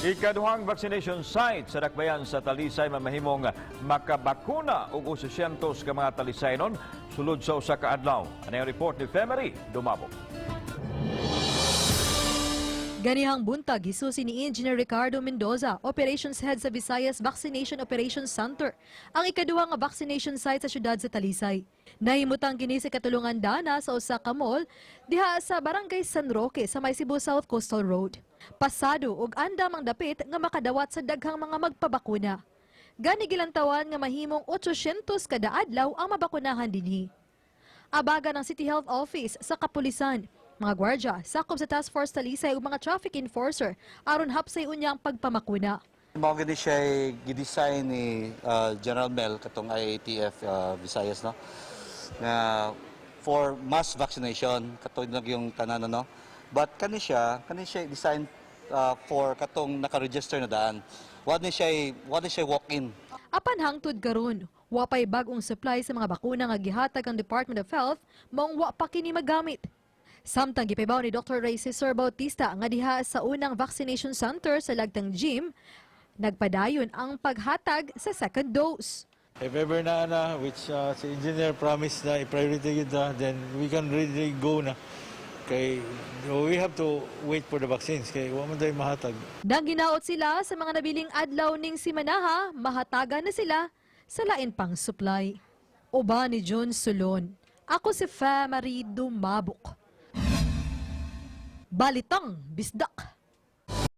Ikaduhang vaccination site sa Dakbayan sa Talisay mamahimong makabakuna og 800 ka mga Talisaynon sulod sa usa ka adlaw. Ani ang report ni Femery Dumabok. Ganihang buntag, gisusi ni Engineer Ricardo Mendoza, Operations Head sa Visayas Vaccination Operations Center, ang ikaduha nga vaccination site sa syudad sa Talisay. Nahimutang kini sa katulungan dana sa usa ka mall diha sa Barangay San Roque sa may Cebu South Coastal Road. Pasado ug andam ang dapit nga makadawat sa daghang mga magpabakuna. Gani gilantawan nga mahimong 800 kada adlaw ang mabakunahan dinhi. Abaga ng City Health Office sa kapulisan, mga gwardya, sakop sa Task Force Talisay ug mga traffic enforcer aron hapsay unya ang pagpamakuna. Mao gani siya gi-design ni General Mel katong IATF Visayas, no, nga for mass vaccination katong nag yung tanan, no, but kani siya design for katong naka-register na daan. Wa ni siya walk-in. Apan hangtod karon, wa pay bag-ong supply sa mga bakuna nga gihatag ang Department of Health, maong wa pa kini magamit. Samtang gipahibaw ni Dr. Ray Cesar Bautista nga diha sa unang vaccination center sa Lagtang Gym, nagpadayon ang paghatag sa second dose. If ever na, which si engineer promise na i-priority gyud na, then we can really go na. Kay we have to wait for the vaccines kay wa man tayo mahatag. Nang ginaot sila sa mga nabiling adlaw ning simanaha, mahatagan na sila sa lain pang supply. Uban ni John Solon. Ako si Fa Marie Dumabok. Balitang Bisdak.